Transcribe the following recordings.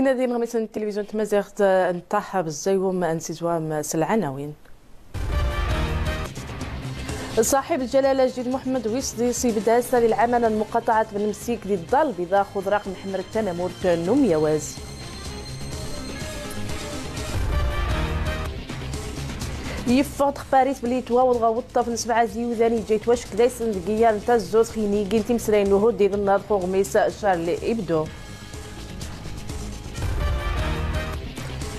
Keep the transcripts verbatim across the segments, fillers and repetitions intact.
Nadi n ɣmisen n tilivizyon n tmaziɣt, nṭaḥ bezzayum n sizwam s lɛanawin. Ṣaḥib lǧalala Jdid Muḥemmed wis Sḍis ibda ass-a di lɛamala n lmuqaṭaɛa n Bnemsik di Ddar Lbiḍa, xuḍraq n ḥmer n tanamurt n umyawaz. Yeffeɣ-d xbarit belli yettwaweḍ ɣer weṭṭaf n sebɛa n yiwdan yeǧǧa yettwacekked aysen deg iyyar n tazzut, xi nigin timesrayin n uhuddid n naḍ xu ɣmis Charlie Hebdo.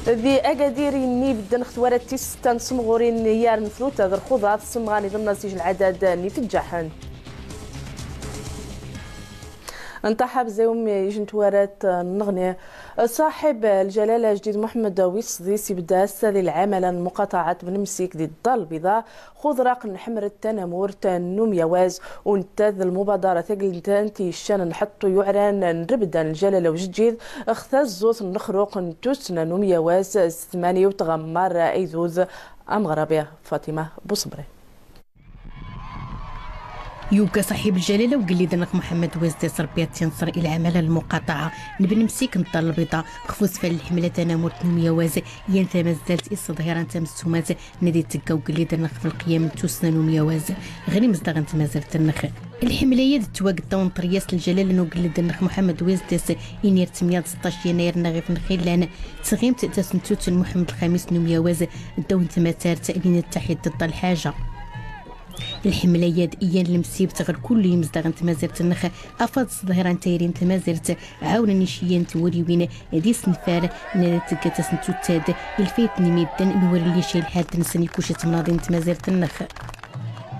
Di Agadir, yenni bedden xtwarat tis setta n semɣurin n iyyar n fruta d rxuḍa tsemɣan iḍen asij lɛadad n ifeǧǧaḥen. Nṭaḥ bezzayum ij n twarat nneɣni. Ṣaḥib lǧalala Jdid Muḥemmed wis Sḍis ibda ass-a di lɛamala n lmuqaṭaɛa n Bnemsik di Ddar Lbiḍa, xuḍraq n ḥmer n tanamurt n umyawaz, u netta d lmubaḍara tagellant yeccan nḥeṭṭu yuɛran n rebda n lǧalala ujeǧǧid, x tazzut n lexruq n tussna n umyawaz s tmanya u tɣemmar aydud ameɣrabi Fatima Buṣebri. Yuga ṣaḥib lǧalala ugellid-nneɣ Muḥemmed wis Sḍis Rebbi ad t-inṣer i lɛamala n lmuqaṭaɛa n Bnemsik n Ddar Lbiḍa, xf usfan n lḥemla tanamurt n umyawaz, yan tamazzalt i ṣṣḍhiran tamessumat nadi tegga ugellid-nneɣ f lqiyam n tussna n umyawaz ɣer imezdaɣ n tmazirt-nneɣ. Lḥemla-ya d ttwagedda unṭer-yas lǧalala n ugellid-nneɣ Muḥemmed wis Sḍis, inir tmya d seṭṭac yennayer n ɣif nxillan, tɣimt tasentut n Muḥemmed Lxamis n umyawaz, ddaw n tmatart n Ttaḥid d Ṭṭa Lḥaja. Lḥemla-ya d iyan lemsibt ɣer kullu imezdaɣ n tmazirt-nneɣ, afad ṣṣḍhiran tayri n tmazirt, ɛawnen iciyyan n twuriwin d isenfar, nna ad tegga tasentut-ad i lfayt n imidden mi ur llic ay lḥal nsen i kuci temnaḍin n tmazirt-nneɣ.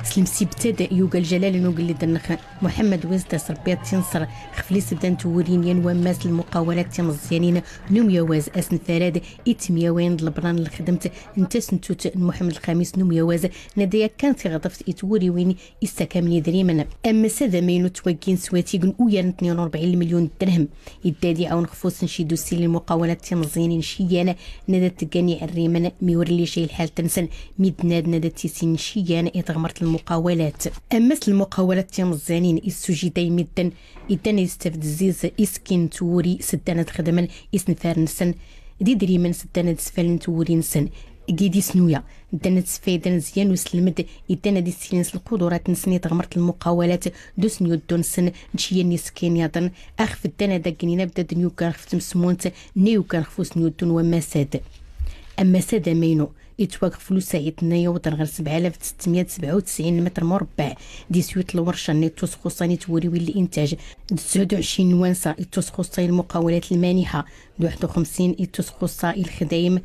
S lemsibt-ad yuga lǧalala n ugellid-nneɣ Muḥemmed wis Sḍis Rebbi ad t-inṣer, xf lisebda n twuriwin yan wammas n lmuqawalat timeẓyanin n umyawaz, asenfar-ad i temyawayin d lebran n lxedmt n tasentut n Muḥemmed Lxamis n umyawaz, nna ad yakkan tiɣḍeft i twuriwin issakamen idrimen. Ammas ad amaynut waggin s watig n uyar n tnin u rebɛin lmilyun n dderhem. Idda ad iɛawn xf usnci d ussili n lmuqawalat timeẓyanin n ciyyan, nna ad teggan iɛerrimen mi ur llic ay lḥal nsen mi d-nnaden ad tissin n ciyyan i tɣmert n lmuqawalat. Ammas lmuqawalat timeẓyanin issujida i midden, iddan ad istafed zziz iskin n twuri s ddan ad xedmen isenfar-nsen d idrimen s ddan ad sfalen twuri-nsen. Gid isnuya, ddan ad sfayden zyan uselmed, iddan ad issilin s lqudurat-nsen i tɣmert n lmuqawalat d usnyuddu-nsen n ciyyan n iskin yaḍen, axf ddan ad agnin abdad n yuggan xf tmesmunt nna yuggan xf usnyuddu n wammas-ad. Ammas-ad amaynu, ittwag xf lusaɛi-t nna yawḍen ɣer sebɛa alaf d settmya d sebɛa u tesɛin lmitr murebbeɛ, d iswi n lwerca nna ittusxuṣṣan i twuriwin n lintaj, d tesɛud u ɛecrin n wansa ittusxuṣṣa i lmuqawalat lmaniḥa, d waḥed u xemsin ittusxuṣṣa i lexdayem,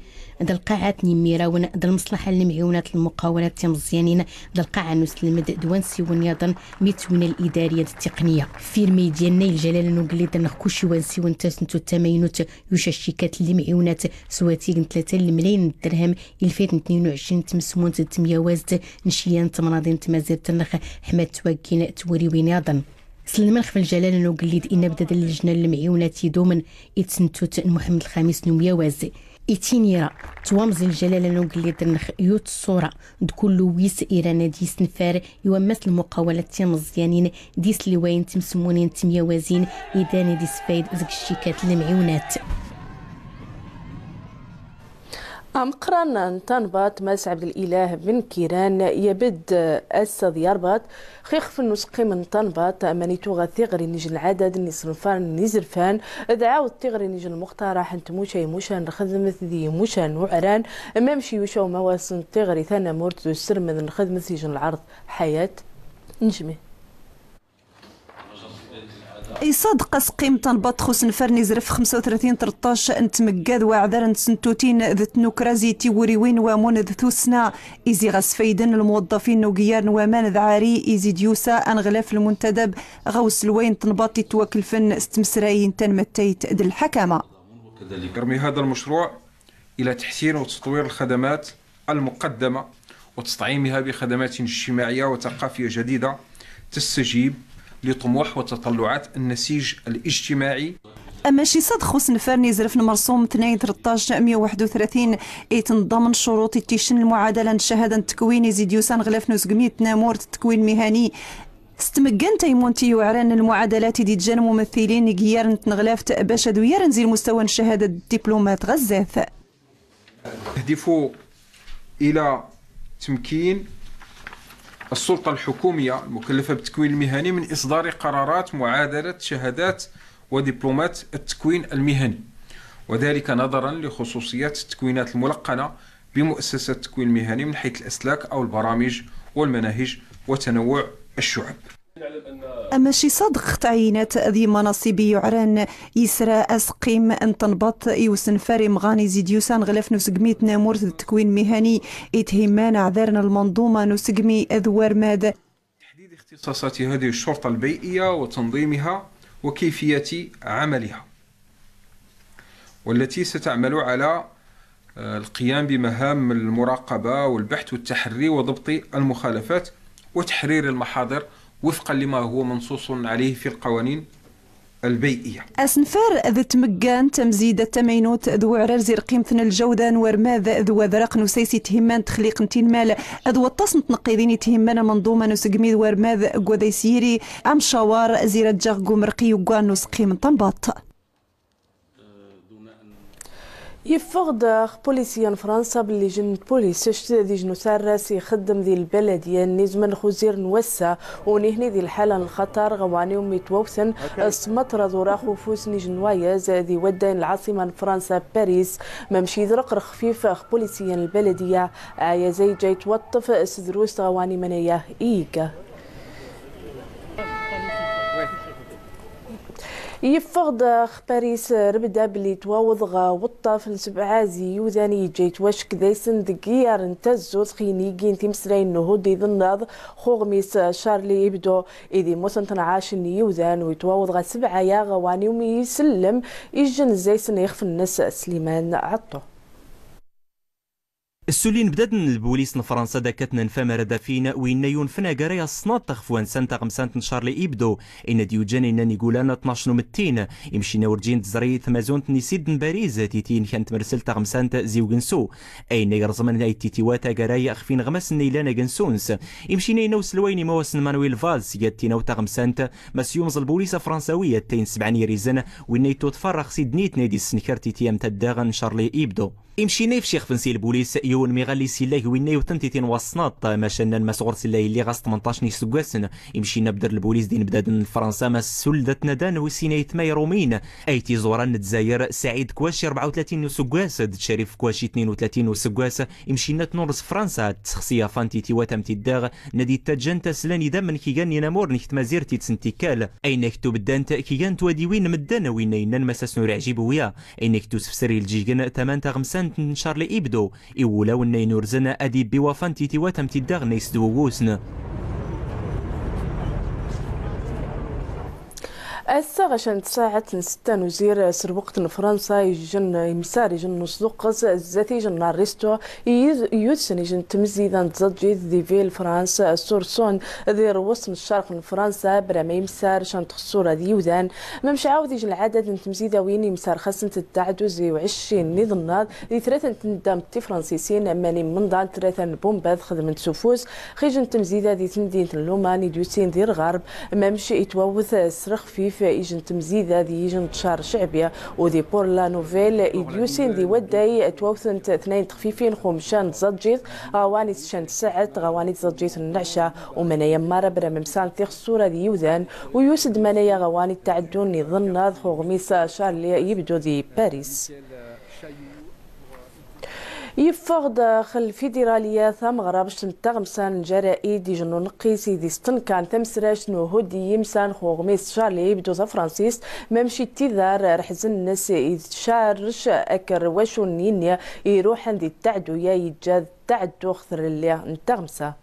d lqaɛat n yimirawen, d lmeṣlaḥa n lemɛiwnat n lmuqawalat timeẓyanin, d lqaɛa n uselmed d wansiwen yaḍen, mi d twina lidariya d tiqniya. Firmi d-yanna i lǧalala n ugellid-nneɣ kuci wansiwen n tasentut tamaynut yuca ccikat n lemɛiwnat s watig n tlata n lemlayin n dderhem i lfayt n tnin u ɛecrin n tmesmunt d temyawazt n ciyyan n temnaḍin n tmazirt-nneɣ, ḥma ttwaggin twuriwin yaḍen. Slmen xf lǧalala n ugellid inna abdad n lejna n lemɛiwnat idumen i tsentut n Muḥemmed Lxamis n umyawaz. Itinira, twamẓi lǧalala n ugellid-nneɣ yut ṣṣura d kullu wis iran ad yisnfar i wammas n lmuqawalat timeẓyanin d isliwayen timesmunin d temyawazin idan ad isfayed zeg ccikat n lemɛiwnat. Ameqran n Tanbaṭ, Mass Ɛebdelilah Ben Kiran, yabedd ass-a di Yarbaṭ, xixf n useqqim n Tanbaṭ, aman ituɣa tiɣri n ij n lɛadad n isenfaren n izerfan, d ɛawd tiɣri n ij n lmuqtaraḥ n tmuca imucan n lxedmet di imucan n uɛran, mamci yuca umawas n tiɣri tanamurt d usermed n lxedmet ij n lɛerḍ Ḥayat. Nejmi. Iṣadeq aseqqim Tanbaṭ x usenfar n izref xemsa u tlatin tleṭṭac n tmeggad waɛdar n tsentutin d tnukra zi tiwuriwin wamun d tussna, izi ɣas fayden lmuwaḍḍafin n ugiyyar n waman d ɛari, izi d-yusa aneɣlaf n lmuntadab ɣa uselway n Tanbaṭ ittwakelfen s tmesrayin tanmattayt d lḥakama. كذلك. يرمي هذا المشروع إلى تحسين وتطوير الخدمات المقدمة وتطعيمها بخدمات اجتماعية وثقافية جديدة تستجيب لطموح وتطلعات النسيج الاجتماعي. Amac iṣadeq usenfar n izref n merṣum tnayen tleṭṭac mya u waḥed u tlatin, itnḍamen ccuruṭ itticen lmuɛadala n cchahada n ttekwin, izi d-yusan ɣlaf n uzegmi n tnamurt n ttekwin lmihani, S tmeggant taymunti yuɛran lmuɛadalat i d-iǧǧan mumettilin n yiyyar n tneɣlaft bac ad uyaren zi lmustawa n ccahadat n diplumat ɣer zdat. تهدف إلى تمكين السلطة الحكومية المكلفة بالتكوين المهني من إصدار قرارات معادلة شهادات ودبلومات التكوين المهني، وذلك نظرا لخصوصيات التكوينات الملقنة بمؤسسة التكوين المهني من حيث الأسلاك أو البرامج والمناهج وتنوع الشعب. Amaci Ṣadeq ɣ tɛyinat d yimanaṣibi yuɛran yesra aseqqim n tenbaḍt i usenfar imɣan i zi d-yusan ɣlaf n usegmi n tnamurt d ttekwin mihani i thimman aɛdar n lmenḍuma n usegmi d warmad. تحديد اختصاصات هذه الشرطة البيئية وتنظيمها وكيفية عملها، والتي ستعمل على، آه، القيام بمهام المراقبة والبحث والتحري وضبط المخالفات وتحرير المحاضر وفقا لما هو منصوص عليه في القوانين البيئية. Asenfar d tmeggant tamzidat tamaynut d uɛrar zi rqimt n ljawda n warmad d wadraq n usayes i thimman n texliq n tinmal d waṭas n tneqqidin i thimman lmenḍuma n usegmi d warmad g waday s yiri amcawar zi rajjaɣ g umerqi yuggan n useqqim n tenbaḍt. Yeffeɣ-d ɣ pulisiya n Fransa belli ijen n tpulis actet d ijen n usarras ixeddem di lbaladiya n Izem n Xuzir n wass-a, u nihni di lḥala n lxaṭer ɣ wani umi twawten s tmaṭra d urax ufus n ijen n wayaz di wadday n lɛaṣima n Fransa Paris. Mamec idreq rxfif ɣ pulisiya n lbaladiya, ayaz a iǧǧa itwaṭṭef s drus ɣ wani manaya i iga. Yeffeɣ-d ɣ Paris rebda belli itwaweḍ ɣ weṭṭaf n sebɛa zi yiwdan i iǧǧa itwacek daysen deg yiyyar n tazzut ɣ inigin timesrayin n uhuddi d nnaḍ ɣ uɣmis Charlie Hebdo, i d immuten tnac n yiwdan, u itwaweḍ ɣ sebɛa-ya ɣ wani umi isellem ijen zaysen ixef-nnes Sliman Ɛeṭṭu. Ssulli n bdad n lbulis n Fransa d akkat n nfam ar ad afin winna yunfen agaray asnaṭ ɣef wansa n taɣmsant n Charlie Hebdo, inna d-yuǧan inna n igulan tnac n umettin. Imcinna urǧin tezri tmazunt n isid n Bariz titi n kan tmersel taɣmsant zi ugensu. Ayna irẓmen ay titiwat agaray ɣef ineɣmasen illan agensu-ns. Imcinna inna uselway n imawasen Manuel Valls, yat tinaw taɣmsant, mas yumẓ lbulis afransawi attay n sebɛa n yirizen, winna ittuṭfar ɣ sidnit n ay d-issenkar titi am taddaɣ n Charlie Hebdo. Imcinna ifec ixfen si lbulis, yiwen miɣalli s illag winna iwten titi n wasnaṭ, maca nnan mas ɣur-s illa illi ɣas tmenṭac n iseggasen. Imcinna bder lbulis d inebdaden n Fransa, mas sul dat nadan wis sin aytma irumiyen, ay tiẓuran n Dzayer, Saɛid Kouachi rebɛa u tlatin n useggas, d Carif Kouachi tnin u tlatin n useggas, imcinna tnurres Fransa, ad tsexsi afan titiwat am tiddaɣ, nad ittaǧǧan tasla n idammen kigan n inamur n tmazirt i tsentikkal. Ayen ak tubeddant kigan twadiwin n medden, winna innan mas asen ur iɛjib wiya. Ayen ak tusefser i lǧigen tama n taɣmsant n Charlie Hebdo, i wulawen n ayen urzen ad ibbi wafan titiwat am tiddaɣ n ays d wuwusn. Ass-a ɣacan tsaɛet n setta n uzir s lweqt n Fransa, ijen imsar ijen n usduqqes zdat ijen n arristo, yud-, yudsen ijen n tmezzidan n tẓaǧǧit di Ville France, Sorsonne, di rrwes n ccerq n Fransa, brama imsar can txessura d yiwdan. Mamec ɛawed ijen lɛadad n tmzidawin imsar xasent d taɛduz i uɛeccin n iḍennaḍ di trat n tneddamt tifransisin, aman immenḍan tlata n bumbad xedment s ufus, ɣ ijen n temzida di temdint n Luman i d-yusin di lɣerb, mamec itwawet s lexfif ijen n temzida di yijen n ttcar cceɛbi, u di Pour la Nouvelle i d-yusin di wadday twawtent tnayen texfifin xumca n tẓaǧǧit, ɣawani s can tsaɛet, ɣawani tẓaǧǧit n lɛecca, u manaya mara brama msan tixsura d yiwdan, u yus-d manaya ɣawani ttaɛeddun n iḍennaḍ ɣ uɣmis Charlie Hebdo di Paris. Yeffeɣ-d ɣ lfidiralya tameɣrabct n taɣmsa n lǧaraid ijen n uneqqis i d-istenkan tamesract n uhuddi imsan ɣ uɣmis Charlie Hebdo tafransist, mamec ittidar rḥzen-nnes i d-tcarrec akker wacu n yinni iruḥen di ttaɛeddu-ya yeǧǧa d ttaɛeddu ɣ trelli n taɣmsa.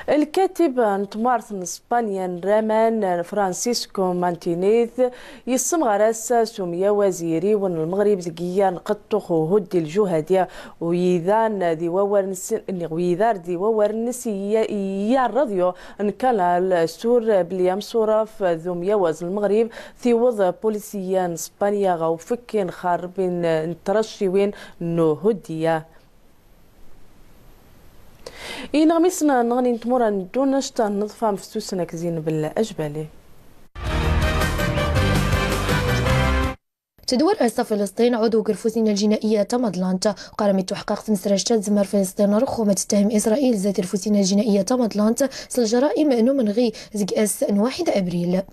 Lkatib n tmurt n Spanya n Raman, Francisco Martinez, yessemɣar ass-a s umyaw aziriw n Lmeɣrib deg yiyyar n qeṭṭuxuhud di lǧuhadiya, u yidar di wawal-nnes, u yidar di wawal-nnes i, i, i rradyu n Kanal Sur belli amsuraf d umyaw az Lmeɣrib tiweḍ pulisiya n Spanya ɣer ufekki n xarbi n, n tṛacciwin n uhudiya. Ineɣmisen nneɣni n tmura n ddunect n neḍfa mefsusen akked zinbel ajbali. Tedwar ass-a Filisṭin ɛudu g rfusin aljinaiya tamaḍlant. Uqar mi tweḥqaɣ tmesrajt ad tzmer Filisṭin rxum ad tetthem Isṛayil zat rfusin aljinaiya tamaḍlant s lǧaraim n umenɣi zeg ass n waḥid abril.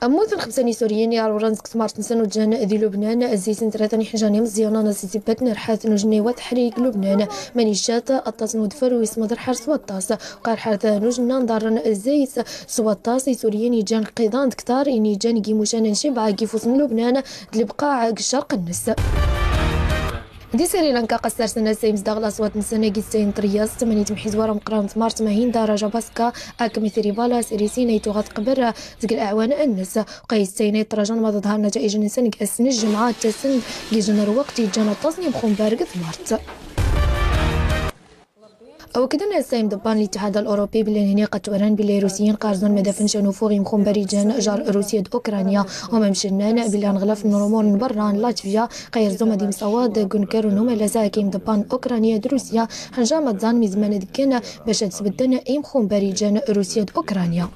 Ammud n xemsa n Isuriyen iɛrwren seg tmart nsen uǧan di Lubnan, zzi-sen tlata n iḥjan imeẓyanen s zzibbat n rḥat n ujenniw ateḥri g Lubnan, maniccat aṭas n udfel u ismeḍ rḥar s waṭas. Uqar rḥat n ujenna n ḍarren zzi-s s waṭas Isuriyen iǧan lqiḍan d ktar ini iǧan g imucan n Cibɛa g ifus n Lubnan d lebqaɛ g ccerq-nnes. Di Sri Lanka, qas sersen ass imezdaɣ laṣwat-nsen agi tsayen n tryast, tmanit mḥizwar ameqqran n tmart Mahinda Rajapaksa, akmi Tripura s irisin ay tuɣa tqeber deg leɛwan-nnes. Uqay tsayen ay ṭṭrajan ma d-ḍhar nata'ij-nsen deg ass n lǧemɛa, ttasen deg yijen n lweqt yeǧǧan aṭas n yimxumbar deg tmart. Awakken ad nessayem ḍebban Littiḥad Al-Urubi belli nini qed waran belli Irusiyen qarẓen mad afen ca n ufuɣ imxumbar iǧan jar Rusya d Ukranya, u ma mcennan belli aneɣlaf n urumur n berra n Latvya qa yerẓu mad imsawaḍ deg unkaru n umalas akim ḍebban Ukranya d Rusya, ḥenja ma ẓan mi zman deggen bac ad sbedden imxumbar iǧan Rusya d Ukranya.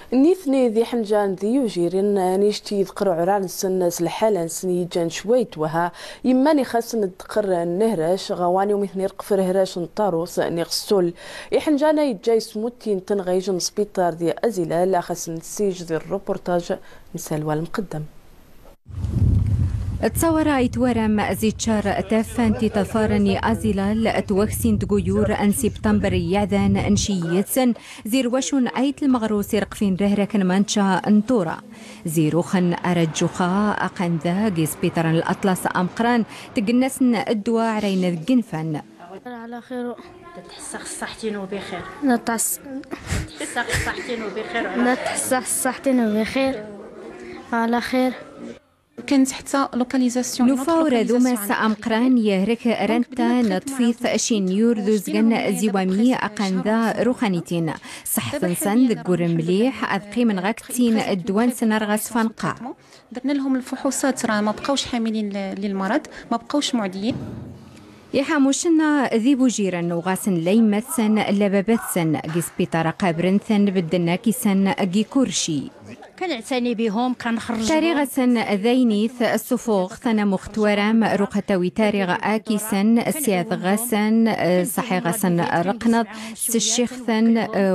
Nitni d iḥenjan d yujiren, anect i d-qerruɛ urar-nsen s lḥala-nsen yeǧǧan cwayt waha, yemman ixasen d-qerr n hrac, ɣawan iwmi ten-irqef hrac n ṭarus, niɣ ssul. Iḥenjan-a yeǧǧa ismutti n tenɣij n sbiṭar di Azilal, axasen ssij di rruportaj n Salwa Lmqeddam. Ttawara itwaram zi ččar tafan tiṭṭafaren i Azilal twaksin deg uyur n sibṭember i yeɛdan n ciyyet-sen, zi rwacun ayt lmeɣrus irqfin rehrak n manča n tura. Zi ruxen ara ǧuxa aqan da gi sbiṭar n Laṭlas ameqqran, teggen-asen ddwa ara ina deg infan. على خير. تحسخ صحتين وبخير. نتحس-، تحسخ صحتين وبخير. نتحسخ صحتين وبخير. على خير. كانت حتى لوكاليزاسيون. Nufa ur ad umas ameqqran yehrek ranta n ṭṭfit cinyur d uzgen ziwami aqan da ruxanitin. Ṣṣeḥt-nsen deg wurem mliḥ, ad qqimen ɣa kttin ddwa-nsen ar ɣas fanqa. درنا لهم الفحوصات، راه ما بقاوش حاملين ل-، للمرض، ما بقاوش معديين. Iḥamucen d ibujiren uɣasen la yemmat-sen la baba-tsen, gi sbiṭar qabren-ten bedden akisan gi kurci. كنعتني بهم، كنخرجهم. Tariɣ-asen d aynit, ssufuɣeɣ-ten am uxtwaram, ruqatawi tariɣ akisen, syadeɣ-asen, saḥiɣ-asen rqnḍ, sccixten,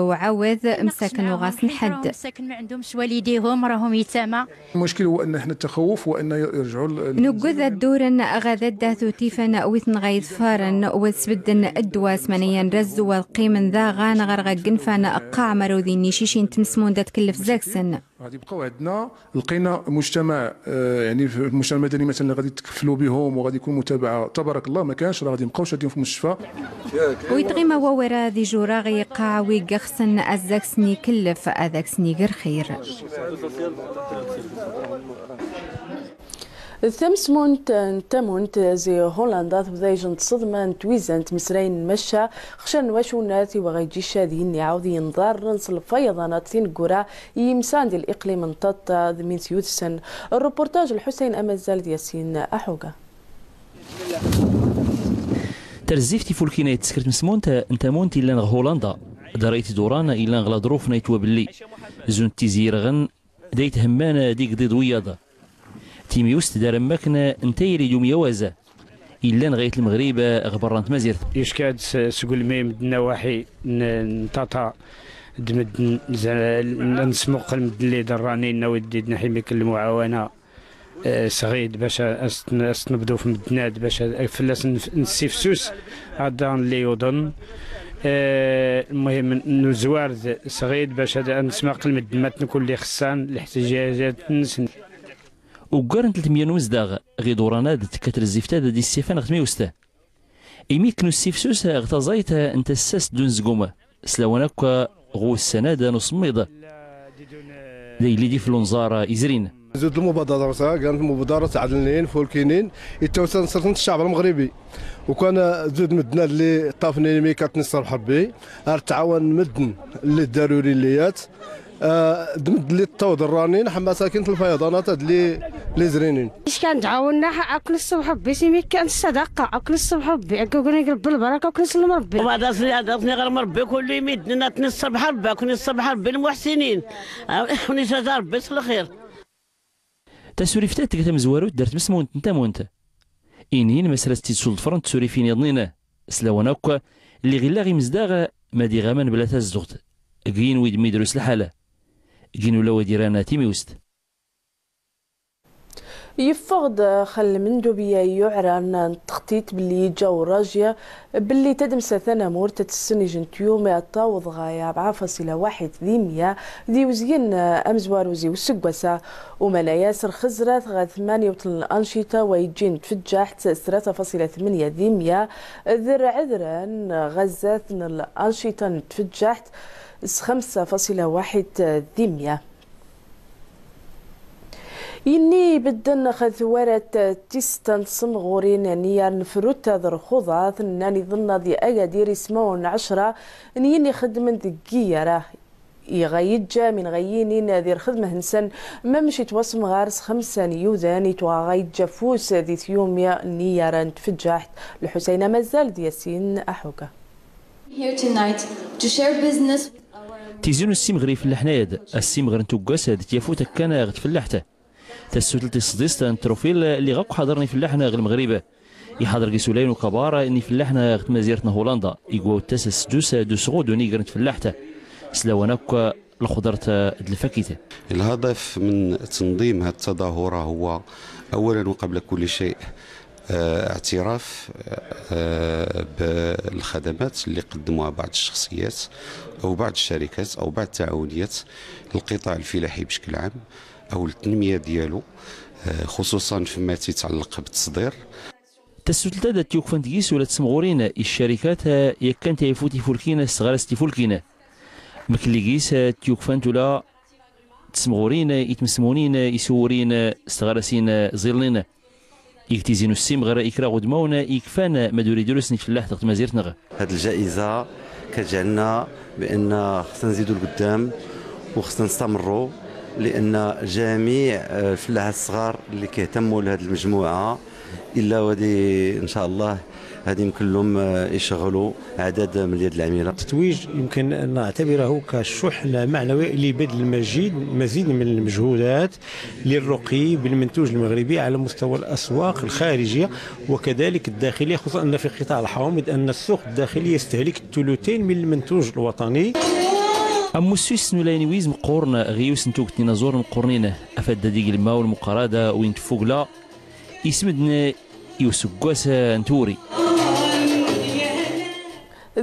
uɛawed, msaken uɣasen ḥedd. مساكن ما عندهمش والديهم، راهم يتامى. المشكل هو أن احنا التخوف وأن يرجعوا ال-، Nugged ad duren ɣad ad atutifan witn ɣa idfaren, wad sbedden ddwa-s, manayan razzu wad qqimen daɣan ɣer ɣa gnfan qqaɛ, mar ur d-inni cici n tmesmund ad tkellef zag-sen. غادي يبقاو عندنا، لقينا مجتمع، آه، يعني في المجتمع المدني مثلًا اللي غادي يتكفلوا بهم وغادي يكون متابعة، تبارك الله، ما كانش، راه غادي يبقاو شادين في المستشفى. U yetɣima wawera di jura ɣ iqqaɛ wi gxsen ad zag-sen ikellef, ad ak-sen iger xir. Tamesmunt n tamunt zi Hulanda tebda ijent ṣṣedma n twizant mesrayen n macca, xcan n wacunat i waɣ ijicca d yinni ɛawd yinḍarren s lfayaḍanat tineggura i yimsan di liqlim n Taṭṭa d min s yudsen. Rruportaj n Lḥusayn Amazal d Yasin Aḥuga. Terzift ifulkin ay teskert tmesmunt n tamunt illan ɣ Hulanda. Daray tiduran illan ɣ laḍruf n ay twabelli. Zunt tizirɣen, day themman d igḍiḍ wiyaḍ. Timiwst d arammakn n tayri d umyawaza. Illan ɣayt Lmeɣrib ɣ berra n tmazirt. Ickad s-, sgulmi medden nawaḥi n, n Taṭa d medden z-, n-, nesmuqel medden li d rranin nawi d-, d-, nḥimik lmuɛawana, eh, sɣid bac a-, as-, as-, nebḍu f medden ad bac a-, fell-as n-, nessifsus ad daɣen li yuḍen. Eh, lmuhim nuzwar d sɣid bac ad, ad nesmaqel medden ma tnkulli xessan leḥtijajat-nsen. Uggar n tlatmya n umezdaɣ ɣ iḍuran-ad tekka trezzift-ad d issifan ɣ tmiwst. Imi akken ussifsus ɣ taẓayt n tassast d unezgum, s lawan akk ɣ ussan-ad n usemmiḍ. D aylli d ifel unẓar izrin. Zud lmubadarat-a, gant lmubadarat ɛedlnin, fulkinin, ittawsan sert n ccɛb lmeɣribi. Ukan zud medden-ad li ṭṭafnin imi kat nisser ḥebbi, ar tɛawan medden li daruri lliyat, آه، دمد اللي تطاود الرانين، حما ساكن في الفيضانات هاد اللي، اللي زرينين. إيش كان دعاونا ح-، أكل الصبح بي سيمي كان الصدقة، أكل الصبح بي، أكل قرني قلب البركة، أكل سلم ربي. وبعد أصلي، هذا أصلي غير مربي كل يوم يدنا تني الصبح ربي، كوني الصبح ربي المحسنين. آه، كوني شجر ربي الخير. Tasurift-a tga tamezwarut dar tmesmunt n tamunt. Inin ma sra s-tt-id-suldfrent tsurifin iḍnin, s lawan akk lli ɣ illa ɣ imezdaɣ ma d iɣaman bla tazzuɣt, g yinwi d mi drus lḥal, g yin ula wa d-iran timiwst. Yeffeɣ-d xalem n Dubya yuɛran n txeṭṭit belli yeǧǧa urraji belli tadamsa tanamurt ad tessen ijent yumi ad taweḍ ɣer rebɛa fasila waḥid di mya d iwezgen amezwaru zi useggas-a. Umanay-a s rxezrat ɣer tmaniyewt n lancita wa yeǧǧin tfeǧǧaḥt s tlata fasila tmenya di mya d rɛedran ɣer zdat n lancita n tfeǧǧaḥt s xemsa fasila waḥid di mya. Yinni ibedden ɣef twarat tis setta n tsemɣurin n yar n fruta d rxuḍat nnan iḍenna di Agadir ismawen ɛecra n yin ixeddmen deg yiyara. Iɣa yeǧǧa min ɣa yinin di rxedma-nsen, ma mec itwasemɣar s xemsa n yudan, itwaɣa yeǧǧa afus di tyumi n yiyara n tfeǧǧaḥt. Lḥusayn Amazal d Yasin Aḥuga. Here tonight to share business with our Tizi n ussimɣer i ifellaḥen-ad, assimɣer n tuggas d tyafut akkan ɣ tfellaḥt. Tasutelt tis sḍist n trufil lliɣ akk ḥaḍren ifellaḥen ɣ Lmeɣrib. Iḥaḍer g isulayen ukabar n ifellaḥen ɣ tmazirt n Hulanda, igwa uttas asdus d usɣud uniger n tfellaḥt. S lawan akk lxeḍrt d lfakit. الهدف من تنظيم هذه التظاهرة هو أولا وقبل كل شيء، آه، اعتراف، آه، بالخدمات اللي قدموها بعض الشخصيات أو بعض الشركات أو بعض التعاونيات للقطاع الفلاحي بشكل عام أو التنمية ديالو، آه، خصوصا فيما يتعلق بالتصدير. Tasutelt-ad ad tyukfant gis ula d tsemɣurin i ccarikat, eh, yakkan tayfut ifulkin s tɣaras tifulkin. Mkelli gis ad tyukfant ula d tsemɣurin i tmesmunin i suwrin s tɣarasin ẓilnin. Ig tizi n ussimɣer ikraɣ udmawn ikfan ma d ur idrus n ifellaḥ ɣ tmazirt-nneɣ. هاد الجائزة كتجعلنا بأن خصنا نزيدو لقدام وخصنا نستمرو، لأن جميع، آه، الفلاحة الصغار اللي كيهتموا لهاد المجموعة إلا ودي إن شاء الله هاد يمكن لهم، آه، يشغلوا عدد من اليد العاملة. التتويج يمكن أن نعتبره كشحنة معنوية لبذل المزيد، مزيد من المجهودات للرقي بالمنتوج المغربي على مستوى الأسواق الخارجية وكذلك الداخلية، خصوصا أن في قطاع الحوامض أن السوق الداخلي يستهلك الثلثين من المنتوج الوطني. Ammussu issen ula inwiz meqqurn ɣ yiwes n tugt n inaẓuren meqqurnin, afad ad ig lmawl meqqar ad win tfugla ismedn i useggas n twuri.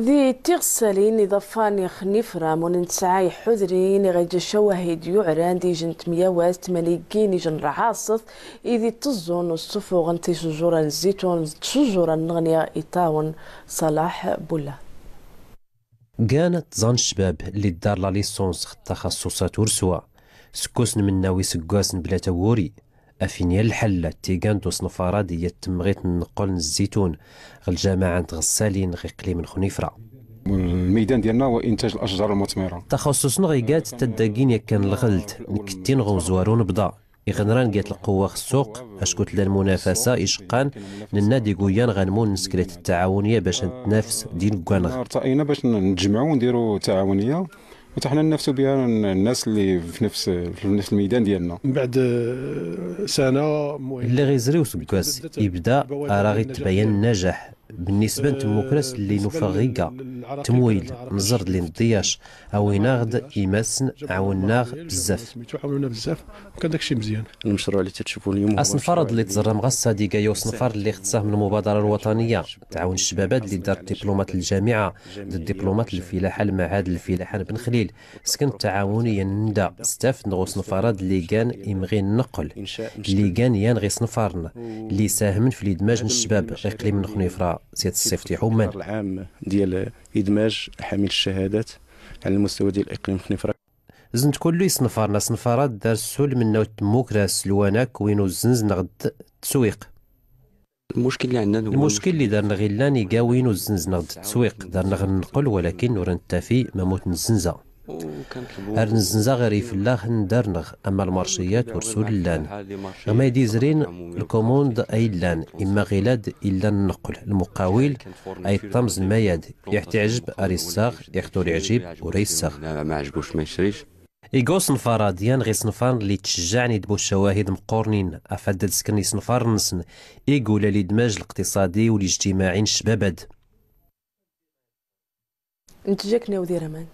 Di tiɣessalin iḍafan ixnifra mun n tesɛa iḥudrin i ɣa iǧa cawahid yuɛran d ijent myawast tmanigin ijent lɛaṣet i di tẓun n usufuɣ n ticujuran n zzitun d tcujuran n nɣni iṭawen. Ṣalaḥ Bulla. Gan tẓa n ccbab lli ddar la licence ɣ txaṣṣuṣat ur swa, seg usnmenna n wiseggasen bla tawuri, Afin yal lḥal, tigan d usnfar-ad iyyat temɣit n nneqqel n zzitun ɣ ljamaɛ n tɣessalin ɣ iqlim n Xnifra. الميدان ديالنا هو إنتاج الأشجار المثمرة. Taxaṣṣust-nneɣ iga-tt taddagin yakkan lɣeld, nketti neɣ umezwaru nebḍa. Iɣ nra nga-t lqewwa ɣ ssuq, acku tella lmunafasa iceqqan, nenna-d iguyan ɣa nmu nesklet ttaɛawuniya bac ad netnafes d ineggan-nneɣ. ارتئينا باش نتجمعوا ونديروا تعاونية. وحنا ننافسوا بها الناس اللي في نفس، في نفس الميدان ديالنا. من بعد سنة مهم. Lliɣ izri useggas, ibda ara ɣ-itbayan nnajaḥ. Bennisba n tmukras lli nufa ɣ iga, tmwil, nẓer-d lli nḍiyac, awin-aɣ-d imassen, ɛawnen-aɣ bezzaf. سميتو عاونونا بزاف، وكان داكشي مزيان. المشروع اللي تتشوفوا اليوم هو Asenfar-ad lli tẓerram ɣass-ad iga-ya usenfar lli ixtṣṣah min lmubaḍara lwaṭaniya, tɛawen ccbab-ad lli ddar ddipluma n ljamiɛa, d ddipluma n lfilaḥa n lmaɛad n lfilaḥa n Ben Xlil, sken ttaɛawun i yan-nda, s tafent ɣ usenfar-ad lli gan imɣi n nneqqel, lli gan yan ɣ isenfaren, lli isahmen f lidmaj n ccbab ɣ iqlimen n Xnifra, s yat ṣṣift iḥumman. العام ديال إدماج حامل الشهادات على المستوى ديال إقليم خنيفرة. Zn-t kullu isenfaren, asenfar-ad d arsul mennaw n tmukras, lwanak win uzzenz neɣ d tswiq. المشكل اللي عندنا هو Lmuckil lli dar-nneɣ illan iga win uzzenz neɣ d tswiq, dar-nneɣ nneqqel walakin ur nettafi ma mut nezzenza. Ar nzenzaɣ ar ifellax n dar-nneɣ, ama lmarciyat ur sullan. Ɣ ma ay d-izrin, lkumund ay llan, imma ɣilad illan nneqqel, lmuqawil ay ṭṭamz n mayad, iɣ t-iɛjeb ar issaɣ, iɣ t-ur iɛjib ur a issaɣ. Ig usenfar-a d yan ɣ isenfaren lli ttcejjaɛen i tbucawahid meqqurnin, af ad d-sken isenfaren-nsen, ig ula lidmaj liqtiṣadi u lijtimaɛi n ccbab ad. Nteǧǧa-ken a Wdir Aman.